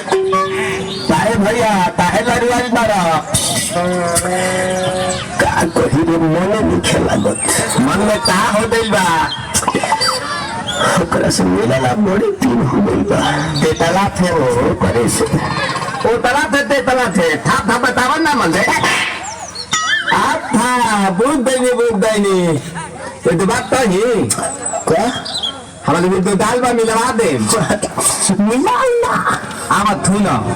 काहे भैया, काहे लड़ुआइल बाड़ा? का कही रे, मने नइखे लागत। मन में का हो गइल बा? ओकरा से मिलला बड़ी दिन हो गइल बा। तेतला थे हो? ओकरे से। ओ तला थे, तेतला थे, था था बतावन ना मन दे। आप था बुझ दैनी, बुझ दैनी। ये तो बात तो ही का? हमारे भी तो दाल बा, मिलवा दे। मिलाल ना। आवा थू ना।